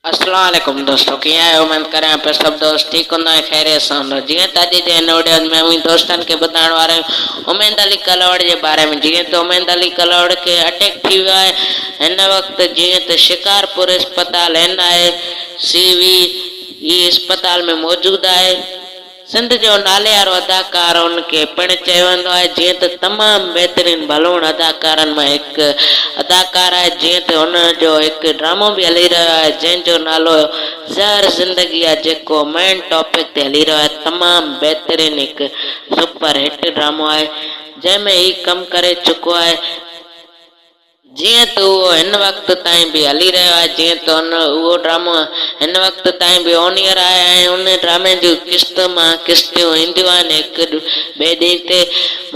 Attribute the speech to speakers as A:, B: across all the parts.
A: اسلام عليڪم دوستو ڪيئن آهيو اميد ڪريان پيو سڀ دوست ٺيڪ هوندا ۽ خيريت سان هوندا جيئن ته اڄ جي هن وڊيو ۾ اوهين دوستن کي ٻڌائڻ وارو آهيون اميد علي ڪلوڙ جي باري ۾ جيئن ته اميد علي ڪلوڙ کي اٽيڪ ٿي ويو آهي هن وقت جيئن ته شڪارپور اسپتال اين آء سي وي اي اسپتال ۾ موجود آهي. سنڌ جو ناليوارو اداڪار ان کي پڻ چيو ويندو آهي جيئن ته تمام بهترين ڀلوڙ اداڪارن مان هڪ اداڪار آهي جيئن ته هن جو هڪ ڊرامو به هلي رهيو آهي جنهن جو نالو زهر زندگي آهي جيڪو مين ٽاپڪ تي هلي رهيو آهي تمام بهترين هڪ سپر هٽ ڊرامو آهي جنهن ۾ هي ڪم ڪري چڪو آهي. جيئن ته اهو هن وقت تائين به هلي رهيو آهي جيئن ته ان اهو ڊرامو هن وقت تائين به آن ايئر آهي ۽ ان ڊرامي جون قسط مان قسطيون اينديون آهن هڪ ٻئي ڏينهن تي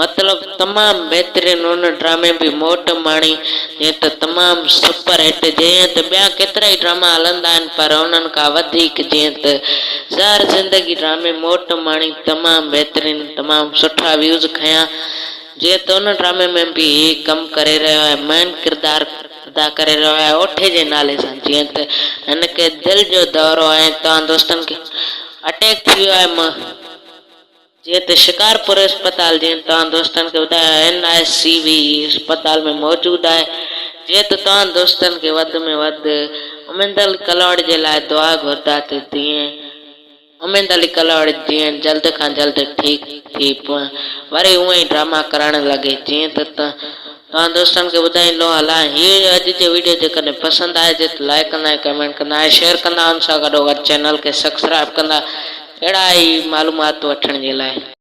A: مطلب تمام بهترين ان ڊرامي به موٽ ماڻي جيئن ته تمام سپر هٽ جيئن ته ٻيا ڪيترائي ڊراما هلندا آهن پر انهن کان وڌيڪ جيئن ته زهر زندگي ڊرامي موٽ ماڻي تمام بهترين تمام سٺا ويوز کنيا جيئن ته ان ڊرامي ۾ به هي ڪم ڪري رهيو آهي مين ڪردار ادا ڪري رهيو آهي اوٺي جي نالي سان جيئن ته هن کي دل جو دورو ۽ توهان دوستن کي اٽيڪ ٿي ويو آهي م جيئن ته شڪارپور اسپتال جيئن توهان دوستن کي ٻڌايو اين آء سي وي اسپتال ۾ موجود آهي جيئن ته توهان دوستن کي وڌ ۾ وڌ اميدل ڪلوڙ جي لاء دعا گهردا ته جيئن اميد علي ڪلهوڙي جيئن جلد کان جلد ٺيڪ ٿي پوء وري اونئن ئي ڊراما ڪرڻ لڳي جيئن ته توهان دوستن کي ٻڌائيندو هلان هي اڄ جي ويڊيو جيڪڏهن پسند آئي هجي ته لائيڪ ڪندا ۽ ڪمينٽ ڪندا ۽ شيئر ڪندا ان سان گڏوگڏ چينل کي سبسڪرائب ڪندا اهڙا ئي معلومات وٺڻ جي لاء.